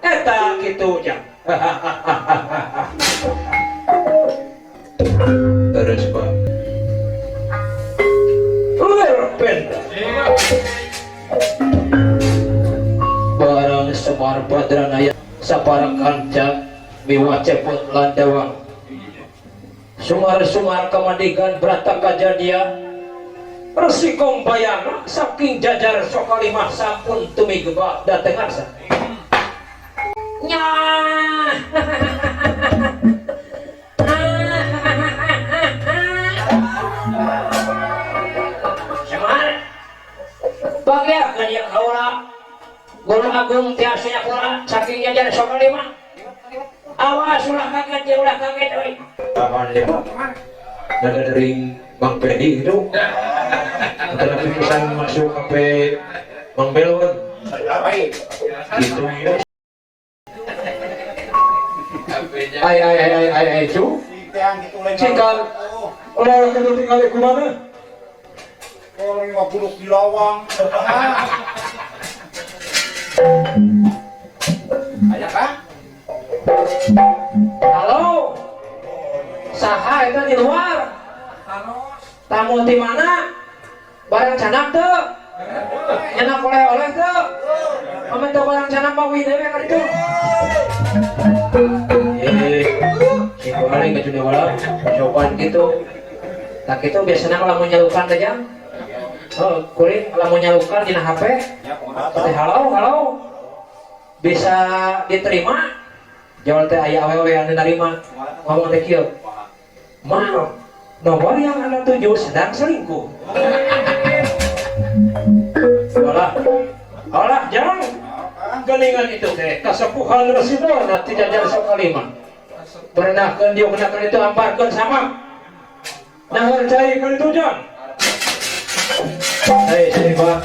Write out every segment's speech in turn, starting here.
Eta kitu jang. Terus Pak. Lerpenda. Barang Semar Badranaya saparang kanca miwa cepot landawang. Sumar-sumar kamandigan brata kajadian. Resi Kombayana saking jajar Sokalima sampun tumigeba dateng arsa. Nya. Semar. Bagian ya kaula Guru Agung tiasa nyakula saking jajar Sokalima. Awas ulah kaget ya ulah kaget euy. Nada dari Bang Pedi itu. Tetapi pesan masuk sampai Bang Belon. Gitu ya. Ay ay ay ay ay ay cu. Cikal. Ulah kudu tinggal di mana? Kalau lima buluk di lawang. Ayo kah? Halo. Saha itu di luar? Tamu di mana? Barang canak tuh. Nyenak oleh-oleh tuh. Komentar barang canak mau wih dewe kan itu. Si boleh ke dunia bola, sopan gitu. Tak itu biasanya kalau mau nyalukan aja. Oh, kuring kalau mau nyalukan di HP. Teh halo, halo. Bisa diterima. Jawab teh aya awewe anu narima. Ngomong teh kieu. Maaf, nomor yang Anda tuju sedang selingkuh. Olah, olah jangan. Geningan itu teh kasepuhan Residona ti jajar Sokalima. Pernahkeun diuknakeun itu amparkeun sama. Nahar cai kan itu jang. Hei, sini Pak.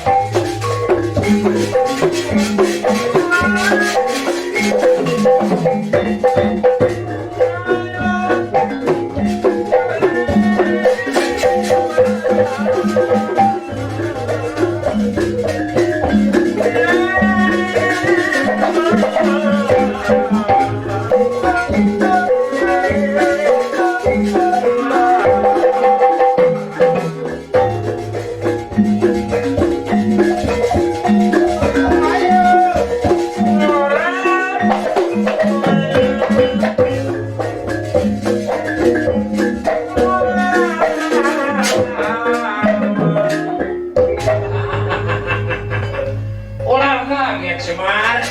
Ulah kaget Semar.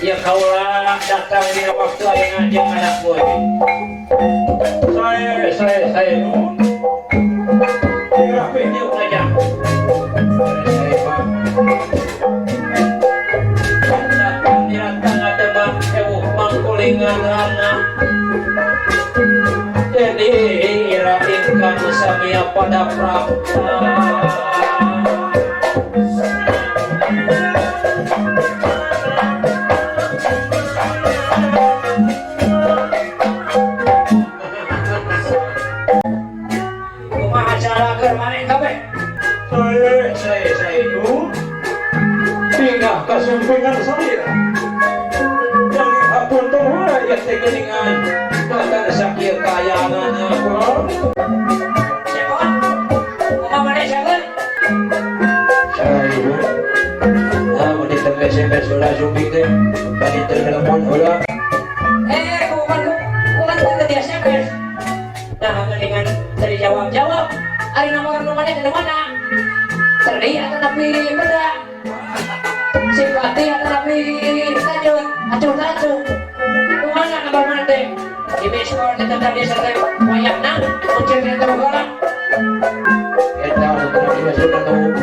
Ya kaulah datang di waktu ayeuna jeung anak boy. Saya. Rapi diuk aja. Saya Pak. Datang diratang ada ewuh mangkulingan rana. Jadi ira ingkang samia pada prapta. Kumaha cara keur maneh kabeh? Saya itu pindah kasumpingan saya. Yang hapunten wae Ya teh geuningan matan sakieu kayangan aku. Cepot. Kumaha maneh sakeun? Saya ibu. Nah, mun diteu SMS heula sumping teh. Bari telepon heula. Kumaha kumaha teu di SMS. Nah, geuningan teu dijawab-jawab. Ari nomor nu maneh di mana? Seri atau tapi beda? Simpati atau tapi tajun? Acuh acuh. Kumaha nomor mana teh? Di baseball kita tadi selesai wayahna, muncul di terbuka. Eta anu teu masuk anu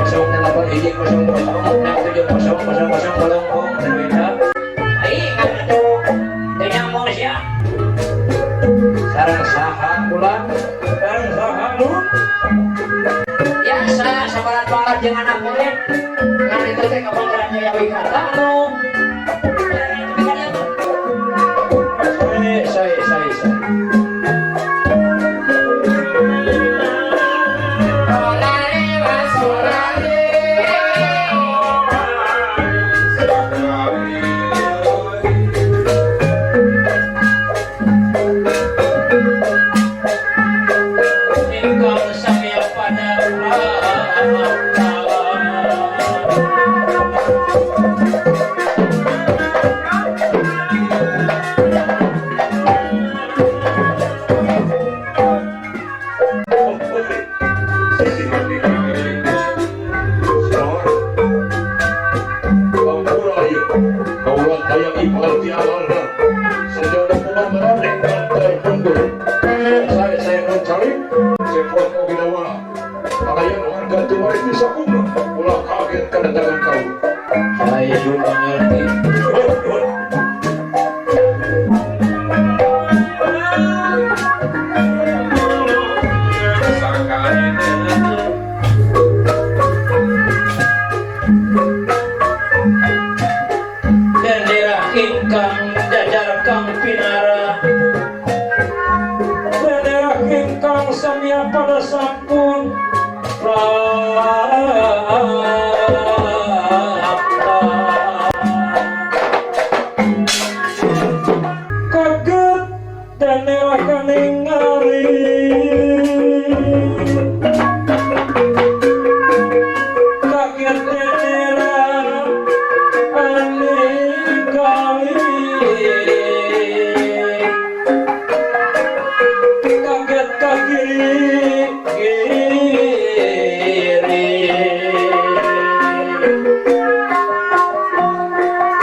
08 1 0 0 6 7 0 0 0 bolong berbeda. Ai, atuh teu nyambung sia. Sareng saha kula? Sareng saha nu? Biasa sabaran-baran jeung anak murid. Ngan itu teh kapan Jaya Wikata anu. Saya. Saya juga ngerti. Bendera ingkang jajar kang pinara, bendera ingkang samya pada sampun prapta. Kaget bendera kaningali, kaget bendera anikali, kaget ka kiri kiri,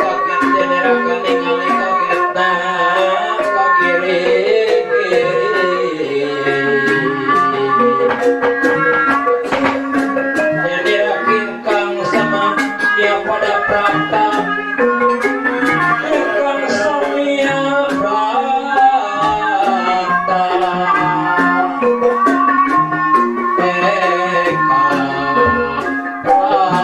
kaget bendera kaningali, kaget na ka kiri kiri. Bendera ingkang sama ya pada prapta, ingkang samya prapta. Eka Prawa.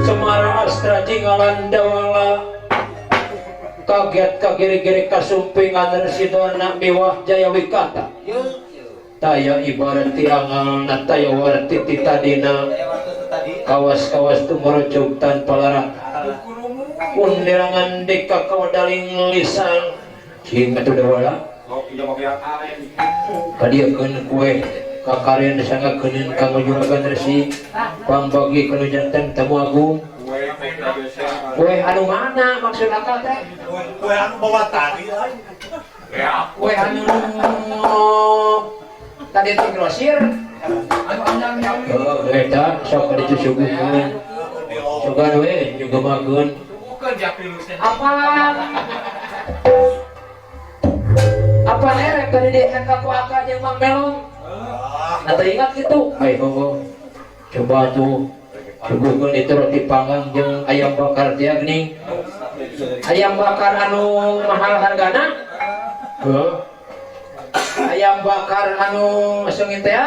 Semara Astra Jingalan Dawala, kaget kagiri-giri kasumpingan Residona miwah Jaya Wikata. Taya ibarat tiangal na taya warti titadina, kawas-kawas tumorojog tanpa larang. Undirangan dika kawadaling lisan cing atuh dawala kadieukeun kue kakaren sangakeun ka juragan resi pambagi kanu janten tamu agung. Kue anu mana maksud akal teh? Kue anu bawa tadi lain. Kue anu tadi teh grosir. Oh, eta sok ka ditu suguhkeun. Sugan we nyugemakeun. Apa? Apa erek tadi di ka ku akal jeung Mang Melong? Atau ingat gitu? Ayo, coba tuh suguhkeun itu roti panggang jeung ayam bakar teh geuning. Ayam bakar anu mahal hargana? Heuh. Ayam bakar anu seungit teh?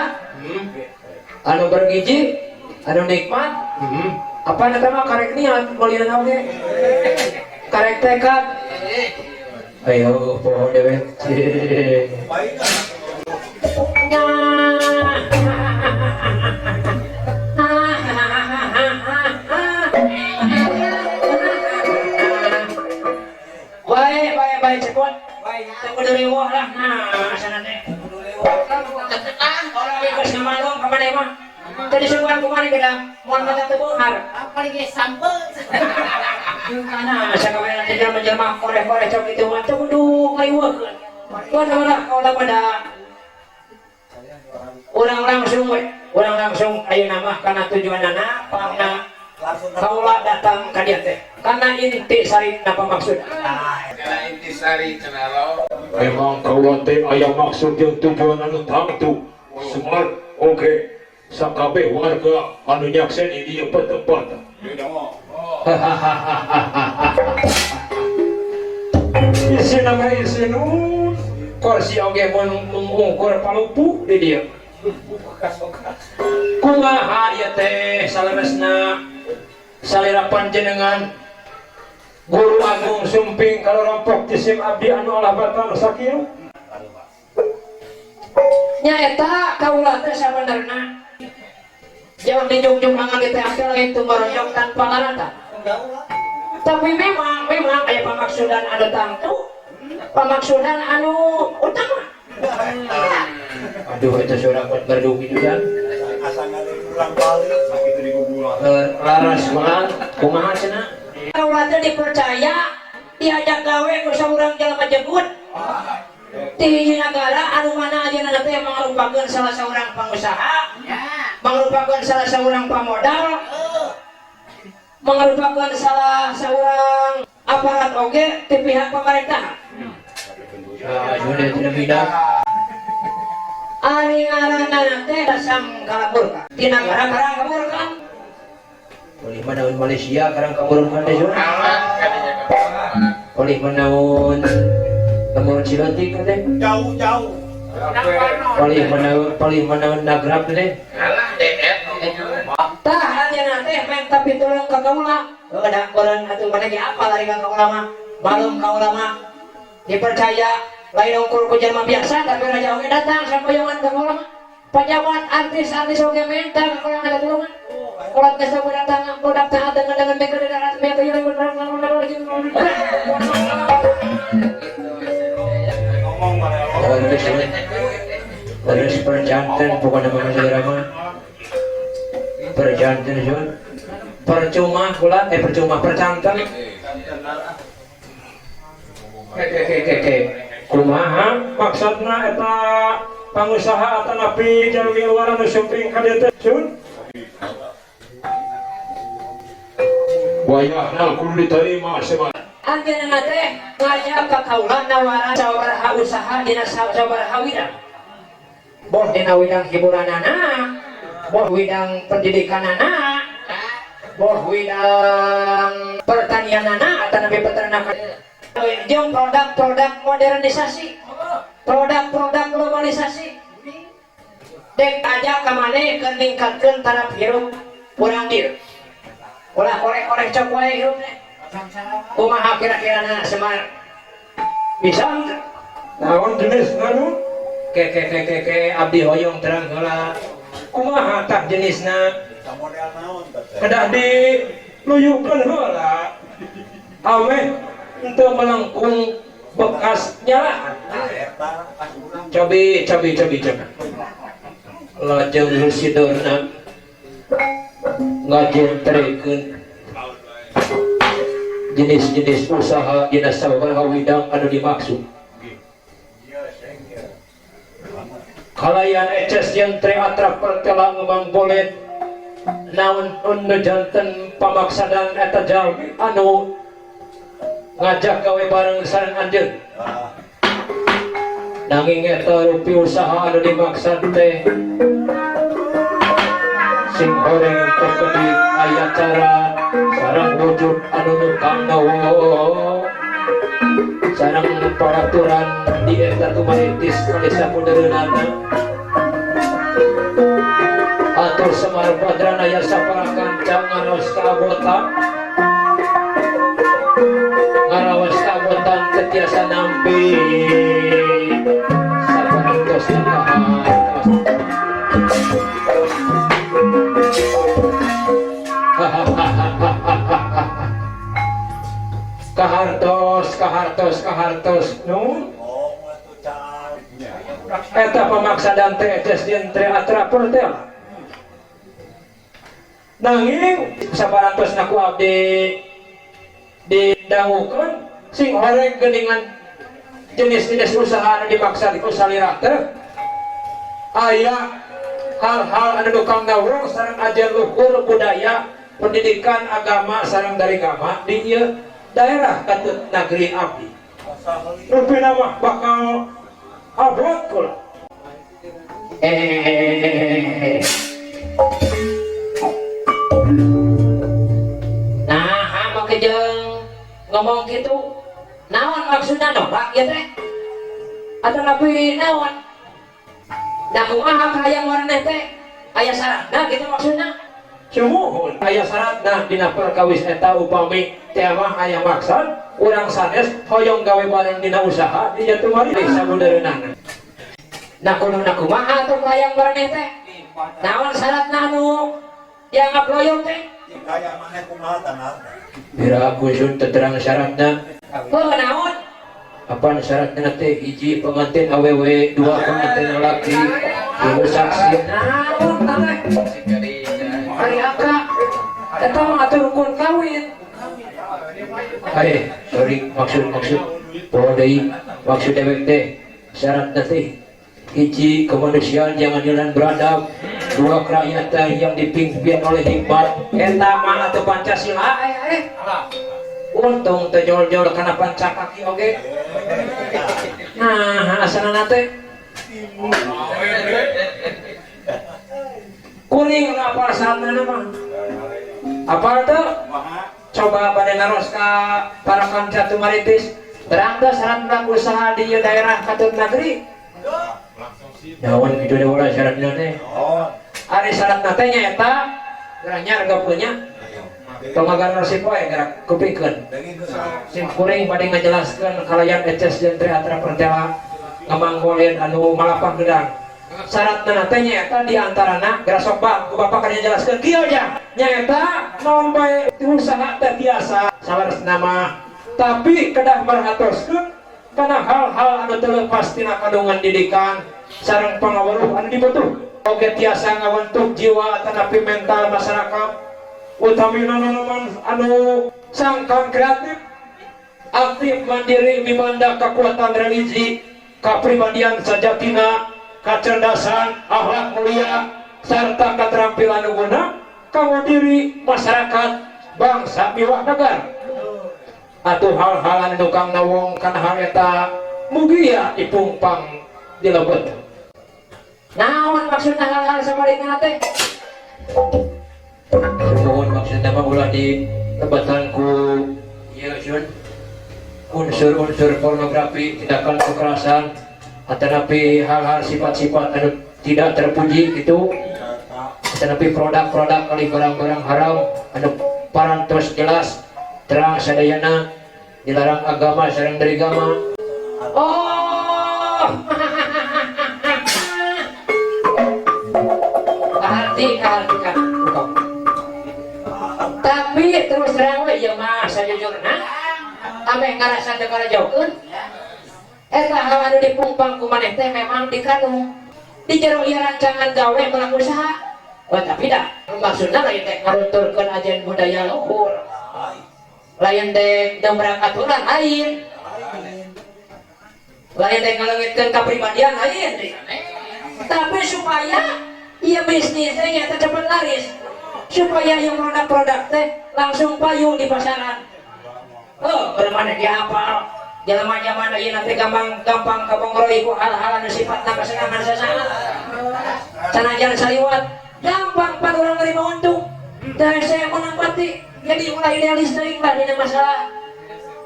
Anu bergizi, anu nikmat. Apa eta mah karek niat meulieun oge. Karek tekad. Ayo poho dewek. Baik, baik, baik, cekot. Teu kudu riweuh lah. Nah, asana teh. Orang geus ngamalung ka maneh mah. Teu disuguhan ku maneh geus moal mata teu beunghar. Apa lagi sambel? Nah, sakabehan jelema-jelema koreh-koreh cok itu mah teu kudu ngariweuhkeun. Kuat lah kaula pada urang langsung we, urang langsung ayeuna mah kana tujuanana pangna kaula datang ka dieu teh. Kana inti sari napa maksud? Kana inti sari cenah lo. Memang kaula teh aya maksud jeung tujuan anu tangtu. Semar oke. Sakabeh warga anu nyaksen di dieu tempat. Isina mah isinun kursi oge mun mungkur palupu di dieu. Kumaha ieu teh saleresna salira panjenengan Guru Agung Sumping kalau rompok jisim abdi anu Allah batan sakieu. Nya eta kaula teh sabenerna jauh dijungjung angan teh akal lain tumorojog tanpa larata. Tapi memang memang aya pamaksudan anu tangtu, pamaksudan anu utama. Aduh, itu suara kuat merdu gitu kan. Asa ulang balik sakitu di kuburan. Laras ulang kumaha cenah? Kaula teh dipercaya diajak gawe ku saurang jalma jegut di hiji nagara anu mana ayeuna teh mangrupakeun salah saurang pengusaha, mangrupakeun salah saurang pamodal, mangrupakeun salah saurang aparat oge ti pihak pemerintah. Ah, sudah tidak bidang. Ari ngaranna teh Sam Kalaburka di nagara Karang Kamurkan. Boleh manaun Malaysia Karang Kamurkan teh sun. Boleh manaun Lemur Cilotik teh. Jauh-jauh. Boleh manaun Nagrab teh. Alah deet. Tah ayeuna teh menta pitulung ka kaula. Heuh da urang atuh mana ge apal ari ka kaula mah. Malum kaula mah dipercaya lain ukur ku jelema biasa tapi raja oge datang sampoyongan ka kaula mah. Pejabat artis-artis oge menta ka kaula minta tulungan. Kolot geus datang budak tah dengan mega darat mega Ngomong mana Terus terus perjanten pokoknya mah saudara mah. Perjanten sun. Percuma kula percuma percanten. Ke ke ke ke ke. Kumaha maksudna eta pangusaha atanapi jalmi luar anu sumping ka dieu teh sun? Wayahna kudu diterima semua. Anjeunna teh ngajak ka kaula nawaran sabaraha usaha dina sabaraha widang. Boh dina widang hiburanana, boh widang pendidikanana, boh widang pertanianana atanapi peternakan. Jeung produk-produk modernisasi, produk-produk globalisasi. Dek ajak ka maneh keur ningkatkeun taraf hirup urang dieu. Ulah korek-korek cok wae hirup teh. Kumaha kira-kirana Semar? Bisa henteu? Naon jenis anu? Ke ke ke ke ke abdi hoyong terang heula. Kumaha tah jenisna? Model naon teh? Kedah diluyukeun heula. Ameh henteu melengkung bekas nyalaan. Eta urang Cobi cobi cobi cobi. Lajeng sidorna ngajentrekeun jenis-jenis usaha dina sabaraha widang anu dimaksud. Kalayan eces jentre atrap pertela ngemang bolet naon anu janten pamaksadan eta jalmi anu ngajak gawe bareng sareng anjeun. Nanging eta rupi usaha anu dimaksad teh sing horeng tekedik aya cara sareng wujud anu nukang nawo sareng peraturan di eta tumaritis kali sapudereunana. Atur Semar Badrana aya saparakanca ngaraos kaabotan ngaraos kaabotan teu tiasa nampi saparantos kahartos. Kahartos kahartos kahartos nu eta pamaksadan teh eces jentre atrapur teh. Nanging saparantos ku abdi didangukeun sing horeng geuningan jenis-jenis usaha anu dimaksa ku salira teh aya hal-hal anu dukang ngawrong sareng ajar luhur budaya pendidikan agama sareng dari agama di ieu daerah katut negeri abdi. Rupina mah bakal abot kula. Nah, make jeung ngomong kitu naon maksudna nolak ieu teh? Atanapi naon? Nah, kumaha kahayang maraneh teh? Aya syaratna kitu maksudna? Sumuhun aya syaratna dina perkawis eta upami teh mah aya maksad urang sanes hoyong gawe bareng dina usaha di Jatumari sabudereunana. Nah, kudu kumaha atuh kahayang maraneh teh? Naon syaratna anu dianggap loyong teh? Kaya maneh kumaha tanah? Bira aku sun terang syaratna. Heuh, naon? Apaan syaratna teh? Hiji pengantin awewe, dua pengantin laki, tilu saksi. Naon teh? Ari aka eta mah atuh rukun kawin. Eh, sorry, maksud maksud poho deui, maksud dewek teh syaratna teh hiji kemanusiaan yang adil dan beradab, dua kerakyatan yang dipimpin oleh hikmat. Eta mah atuh Pancasila eh. Untung teu jol-jol kana pancakaki oge. Nah, asalna teh kuring apal syaratna mah. Apal teu? Coba bade naros ka para kanca tumaritis, terang teu syarat usaha di ieu daerah katut negeri? Naon kitu deui ulah syaratna teh? Ari syaratna teh nyaeta gerah nyargeupeun nya. Tong ngagarosip wae gerak kupikeun. Sim kuring bade ngajelaskeun kalayan eces jeung Tri Atra Pertela ngamanggoleun anu malapang gedang. Syaratna teh nyaeta di antarana geura sok bang ku bapak kana jelaskeun kieu nya. Nyaeta naon bae usaha teh biasa saleresna mah, tapi kedah merhatoskeun kana hal-hal anu teu lepas tina kandungan didikan sareng pangaweruh anu dibutuh. Oge tiasa ngawentuk jiwa atanapi mental masyarakat, utamina anu sangkan kreatif, aktif, mandiri, mimanda kekuatan religi, kapribadian sajatina, kecerdasan, akhlak mulia, serta keterampilan guna kanggo diri, masyarakat, bangsa miwah negara. Atuh hal-hal anu kang nawong kana hal eta mugia dipungpang di lebet. Naon maksudna hal-hal sabarina teh? Sumuhun, maksudna mah ulah di lebetan ku ieu sun unsur-unsur pornografi, tindakan kekerasan, atanapi hal-hal sifat-sifat anu tidak terpuji gitu, atanapi produk-produk kali barang-barang haram anu parantos jelas terang sadayana dilarang agama sareng dari agama. Oh, kaharti kaharti kan. Tapi terus terang we ieu mah sajujurna ameh ngarasa teu karajaukeun eta hal anu dipungpang ku maneh teh memang dikandung di jero ieu rancangan gawe pelaku usaha. Oh, tapi dah maksudna lain teh ngarunturkeun ajen budaya luhur, lain teh dobrak aturan, lain lain teh ngaleungitkeun kapribadian, lain, tapi supaya ieu bisnis teh nyata cepet laris, supaya yang produk-produk teh langsung payu di pasaran. Oh, bermana dia hafal jelema zaman ieu nanti gampang gampang kabongroi ku hal-hal anu sifatna kesenangan sesaat, sanajan saliwat gampang pan urang nerima untung dan saya menang mati. Jadi ulah idealis teuing lah dina masalah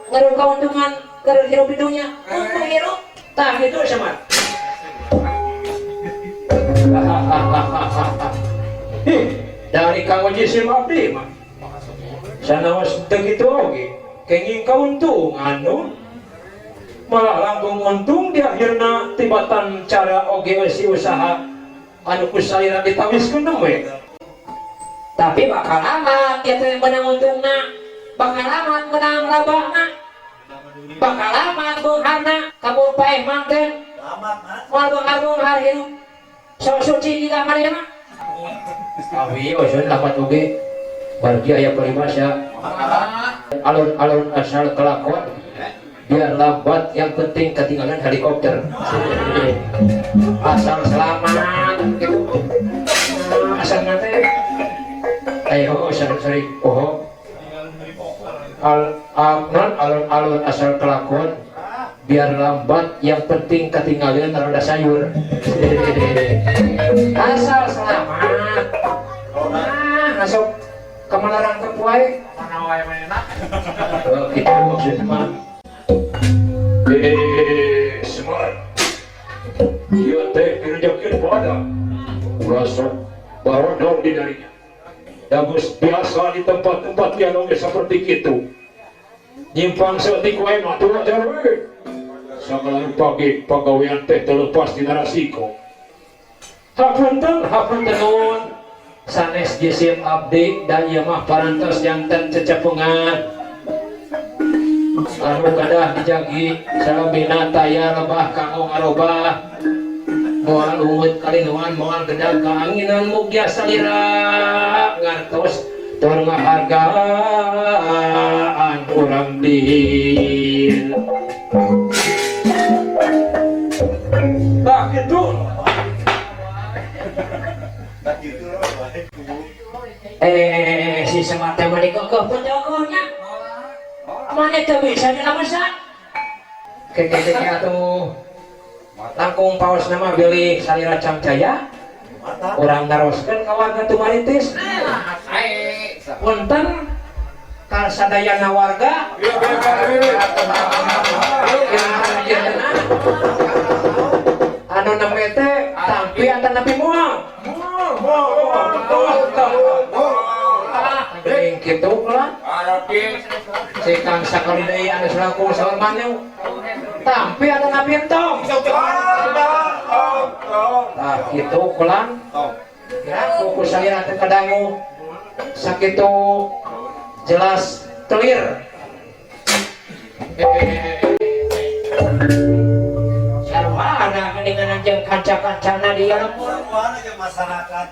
ngaruh keuntungan keur hirup di dunya, untung hirup tah kitu sama. Ih, dari kang jisim abdi mah sanaos teu kitu oge kenging kauntungan nu malah langkung untung di akhirna tibatan cara oge eusi usaha anu ku salira ditawiskeun we. Tapi bakal amat dia teh menang untungna, bakal amat menang labana, bakal amat beungharna kamu paeh manten moal beunghar-beunghar hirup sok suci di kamar mah. Awi osun lapat oge bargi aya paribasa alun-alun asal kelakon, biar lambat yang penting ketinggalan helikopter, asal selamat gitu. Nah, asal nanti ayo sorry sorry oh al, al non alun-alun asal kelakon, biar lambat yang penting ketinggalan roda sayur, asal selamat. Nah, masuk kemana rangkep wae. Mana wae mana. Oh, kita maksudnya mah Smart. Ieu teh direjekeun pada ulah sok barodong di darinya. Dagus biasa di tempat-tempat yang oge seperti itu. Nyimpang saeutik wae mah tuh wajar we. Sagala pagi pagawean teh terlepas di narasiko. Hapunten, hapunten nuhun. Sanes jisim abdi dan ieu mah parantos janten cecepungan anu kedah dijagi salebihna taya lebah kanggo ngarobah moal ungut kalinuan moal gedag kaanginan mugia salira ngartos tur ngahargaan urang dieu. Tah kitu. Tah kitu. Si Semar teh mah dikekeuh pun tokohnya. Mana teu bisa dilamesan. Keke atuh langkung paos nama bilih salira cangcaya urang naroskeun ka warga Tumaritis. Punten ka sadayana warga. Anu nembe teh tampi atanapi moal. Geuning kitu lah. Si Kang sakali deui anu selangkung saur maneu. Tampi atanapi entong. Tah kitu kulang. Ya ku salira teh kadangu sakitu jelas clear. Sarwana geuningan jeung kanca-kancana di lembur. Sarwana jeung masyarakat.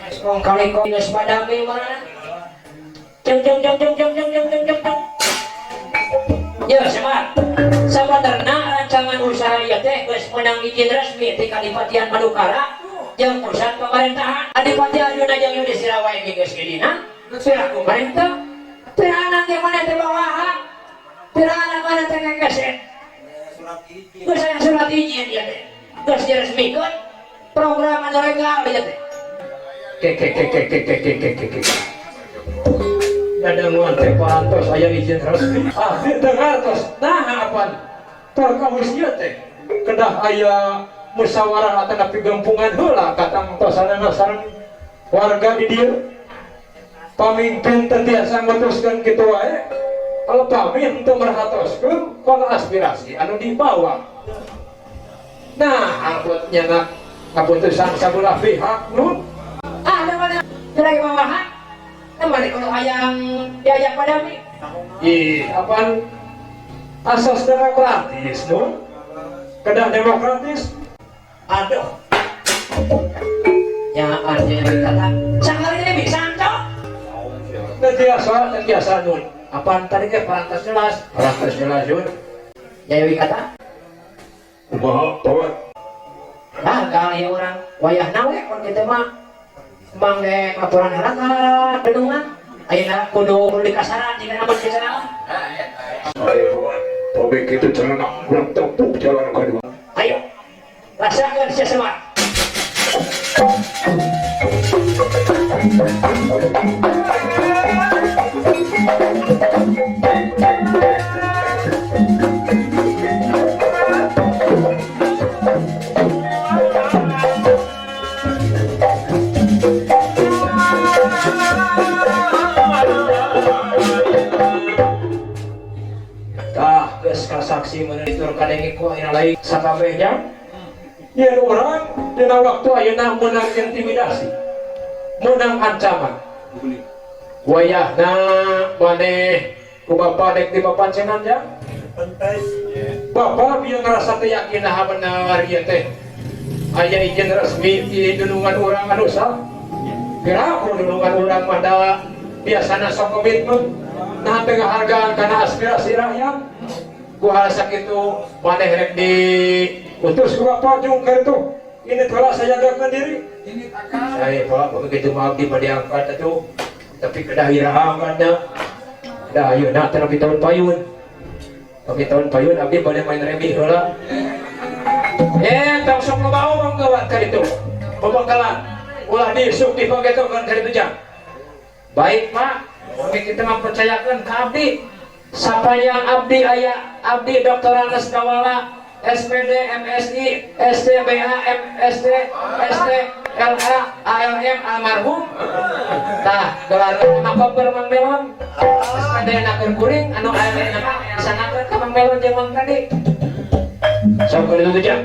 Geus kong kali kong geus padami mana. Jeng jeng jeng jeng jeng jeng jeng jeng jeng. Ya Semar. Sabenerna rancangan usaha ieu teh geus meunang izin resmi ti Kadipatian Madukara jeung pusat pemerintahan. Adipati Arjuna jeung Yudhistira wae ge geus ngidina. Piraku pemerintah. Tirana ge maneh teh bawahan. Tirana maneh teh kekeset. Geus aya surat izin ieu teh. Geus diresmikeun program anu legal ieu teh. Ke ke ke ke ke ke ke ke ke. Dadanguan teh parantos aya izin resmi. Ah, teu ngartos. Nah, apan perkawis ieu teh kedah aya musyawarah atanapi gempungan heula katangtosanana sareng warga di dieu. Pamimpin teu tiasa ngutuskeun kitu wae. Kalau pami teu merhatoskeun kana aspirasi anu dibawa. Nah, angkut nyanak kaputusan sabelah pihak nun. Ah, mana lagi bawahan. Mana kalau hayang diajak padami. Ih, apaan asas demokratis nun? Kedah demokratis. Aduh. Ya artinya kata sakali ini bisa cok. Teu tiasa, teu tiasa nun. Apaan tadi ge parantos jelas? Parantos jelas yun. Ya kata. Kumaha tawat? Nah, kali urang wayahna we mun kitu mah mangge laporan heula ka bendungan. Ayeuna kudu di kasaran jika namun kitu naon. Ayo, tobek itu celana urang tepuk jalan kadua. Ayo. Rasakeun sia Semar. Tah geus kasaksi meunitur kadenge ku ayeuna lain sakabehnya. Yen urang dina waktu ayeuna meunang intimidasi, meunang ancaman. Wayahna maneh ku bapa dek di papancenan ya. Bapa bieu ngarasa teu yakin nah bener ieu teh. Aya izin resmi ti dunungan urang anu sah. Piraku dunungan urang mah da biasana sok komitmen nah teu ngahargaan kana aspirasi rakyat. Ku hal sakitu maneh rek di utus ku bapa jung ka ditu. Ini telah saya jagakan diri. Saya pak begitu mah abdi bade angkat atuh. Tapi kedah iraha angkatna. Kedah ayeuna teh nepi tahun payun. Nepi tahun payun abdi bade main remi heula. Tong sok loba omong gawat ka ditu. Pabekalan ulah disuk dipagetokeun ka ditu jang. Baik Pak, kami kita mah percayakeun ka abdi. Sapayang abdi aya abdi Dr. Anas Kawala SPD, MSI, STBA, MST, ST, LA, ALM, almarhum. Tah, gelar nama koper Mang Melon. SPD nakeun kuring, anu ALM nama disanakeun ka Mang Melon jeung Mang tadi. Sok ka ditu jang.